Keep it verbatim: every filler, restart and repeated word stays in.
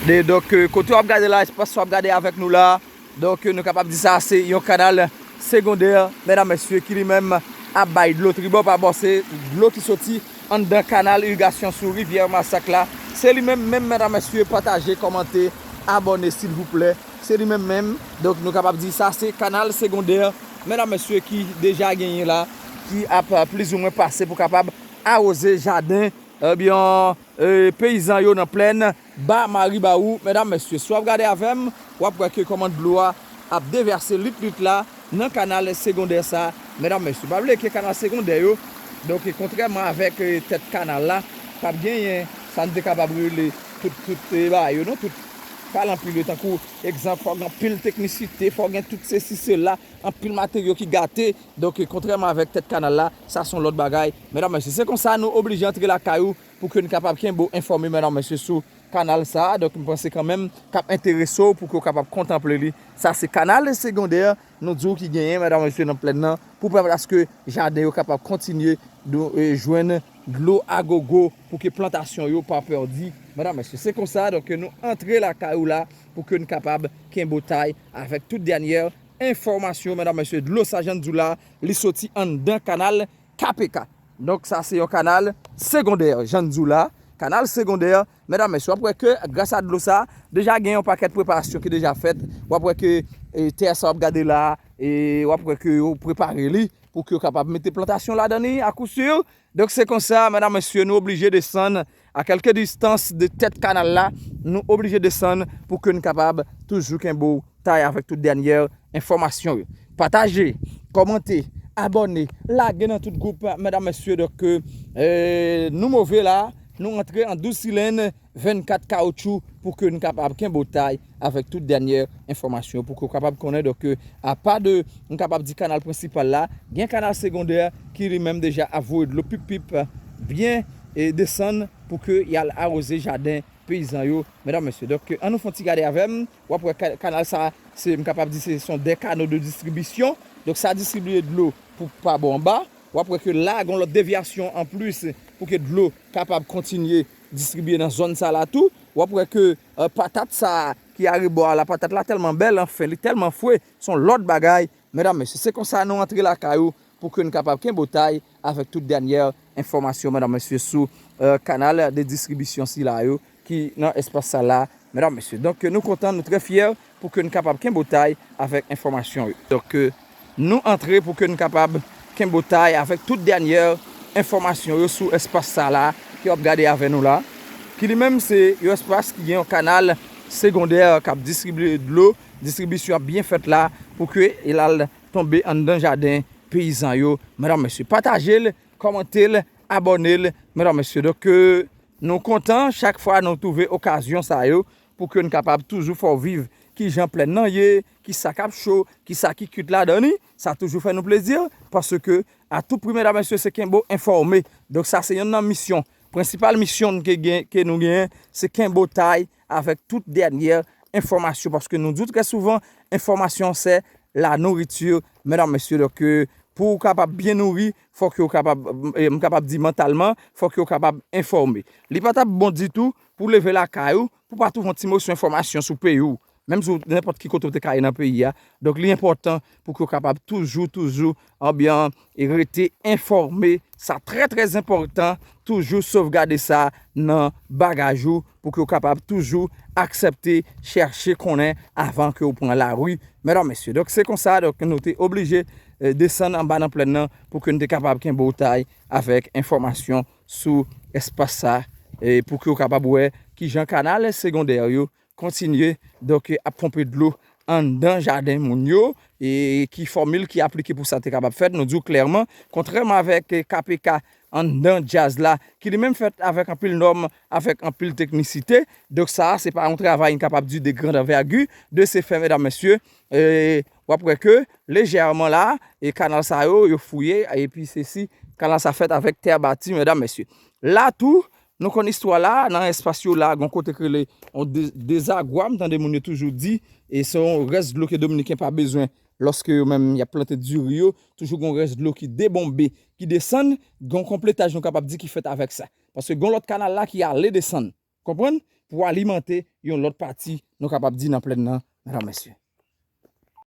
E donk, euh, kote w ap gade la, espas w ap gade avèk nou la, donk, euh, nou kapab di sa, se yon kanal segondè, medam, mesye, ki li menm ap bay dlo tribò pa bò, se dlo ki soti anndan kanal irigasyon sou rivyè Masak la. Se li menm, menm, medam, mesye, pataje, kòmante, abòne, silvouplè. Se li menm, menm. Donk, nou kapab di sa, se kanal segondè, medam, mesye, ki deja genyen la, ki ap, euh, plizoumwen pase pou kapab awoze jaden, ebyen, euh, peyizan yo nan plèn Ba Maribawou, medam, mesye. Si w ap gade avè m, w ap wè ke kòman dlo a ap devèse lit, lit la nan kanal segondè sa, medam, mesye. Pa bliye ke kanal segondè yo, donk, kontrèman avèk, euh, tèt kanal la, p ap genyen sa n te kapab rele tout, tout, euh, bagay yo, non, tout pale anpil yo, tankou, egzanp, fò gen anpil teknisite, fò gen tout sesi, sela, anpil materyo ki gate. Donk, kontrèman avèk tèt kanal la, sa se yon lòt bagay. Medam, mesye, se konsa nou oblije antre lakay ou pou ke n kapab kenbe w enfòme, medam, mesye, sou kanal sa a. Donk, m panse kanmenm k ap enterese w pou ke w kapab kontanple li. Sa se kanal segondè, nou di w, ki genyen, medam, mesye, nan plèn nan, pou pèmèt aske jaden yo kapab kontinye dou-, e, jwenn dlo agogo pou ke plantasyon yo pa pèdi. Medam, mesye, se konsa, donk, ke nou antre lakay ou la pou ke n kapab kenbe w tay avèk tout dènyè enfòmasyon, medam, mesye. Dlo sa, jan n di w la, li soti anndan kanal K P K. Donk, sa se yon kanal segondè, jan n di w la, kanal segondè, medam, mesye. W ap wè ke, gras a dlo sa, deja gen yon pakèt preparasyon ki deja fèt. W ap wè ke, e, tè sa w ap gade la, e w ap wè ke yo prepare li pou ke yo kapab mete plantasyon ladan li, akousir. Donk, se konsa, medam, mesye, nou oblije desann a kèlke distans de tèt kanal la, nou oblije desann pou ke n kapab toujou kenbe w tay avèk tout dènyè enfòmasyon yo. Pataje, kòmante, abòne, lage nan tout gwoup, medam, mesye. Donk, e, nou move la, nou antre an douz silenn, vennkat kawoutchou pou ke n kapab kenbe w tay avèk tout dènyè enfòmasyon, pou ke w kapab konnen. Donk, e, apa de, m kapab di, kanal prensipal la, gen kanal segondè ki li menm deja ap voye dlo pip pip byen e desann pou ke y al awoze jaden peyizan yo, medam, mesye. Donk, e, ann nou fè yon ti gade avè m. W ap wè ka-, kanal sa, se, m kapab di, se, se yon de kano de distribisyon. Donk, sa distribiye dlo pou pa bò anba. W ap wè ke la, gen yon lòt devyasyon anplis pou ke dlo kapab kontinye distribiye nan zòn sa la tou. W ap wè ke, e, patat sa ki arebò a la, patat la tèlman bèl, anfen, li tèlman fre, se yon lòt bagay. Medam, mesye, se konsa nou antre lakay ou pou ke n kapab kenbe w tay avèk tout dènyè enfòmasyon, medam, mesye, sou, e, kanal de distribisyon sila yo ki nan espas sa la, medam, mesye. Donk, nou kontan, nou trè fyè pou ke n kapab kenbe w tay avèk enfòmasyon yo. Donk, e, nou antre pou ke n kapab kenbe w tay avèk tout dènyè enfòmasyon yo sou espas sa la ke w ap gade avè nou la, ki li menm se yon espas ki gen yon kanal segondè k ap distribiye dlo, distribisyon ap byen fèt la pou ke l al tonbe anndan jaden peyizan yo, medam, mesye. Pataje l, kòmante l, abòne l, medam, mesye. Donk, e, nou kontan chak fwa nou twouve okazyon sa yo pou ke n kapab toujou fè w viv kijan plèn nan ye, kisa k ap cho, kisa ki kwit ladan li. Sa toujou fè nou plezi, paske a tou pri, medam, mesye, se kenbe w enfòme. Donk, sa se yonn nan misyon, prensipal misyon ke gen, ke nou genyen, se kenbe w tay avèk tout dènyè enfòmasyon, paske nou di w trè souvan, enfòmasyon se la nourriture, medam, mesye. Donk, e, pou w kapab byen nouri, fòk yo kapab, e, m kapab di mantalman, fòk yo kapab enfòme. Li pa t ap bon ditou pou w leve lakay ou, pou w pa twouve yon ti moso enfòmasyon sou peyi w, menm si w nenpòt ki kote w te ka ye nan peyi a. Donk, li enpòtan pou ke w kapab toujou, toujou, ebyen, e rete enfòme. Sa trè, trè enpòtan, toujou sovgade sa nan bagaj ou, pou ke w kapab toujou aksepte, chèche konnen avan ke w pran lari, medam, mesye. Donk, se konsa, donk, nou te oblije, e, desann anba nan plèn nan pou ke n te kapab kenbe w tay avèk enfòmasyon sou espas sa, e pou ke w kapab wè kijan kanal segondè yo kontinye, donk, ap ponpe dlo anndan jaden moun yo, e ki fòmil ki aplike pou sa te kapab fèt. Nou di w klèman, kontrèman avèk, e, K P K anndan djaz la, ki li menm fèt avèk anpil nòm, avèk anpil teknisite. Donk, sa a, se pa yon travay, n kapab di, de grande envergure. De ce fait, medam, mesye, e, w ap wè ke lejèman la, e kanal sa yo, yo fouye, epi sesi, kanal sa fèt avèk tè bati, medam, mesye. La tou, nou konn istwa la, nan espas yo la, gon kote k rele on de-, dezagwa, m tande moun yo toujou di, e se yon rès dlo ke Dominiken pa bezwen lòske yo menm y ap plante diri yo, toujou gon rès dlo ki debonbe, ki desann, gon konpletaj nou kapab di ki fèt avèk sa. Paske gon lòt kanal la ki ale desann. Konprann? pou alimante yon lòt pati, nou kapab di, nan plèn nan, medam, mesye.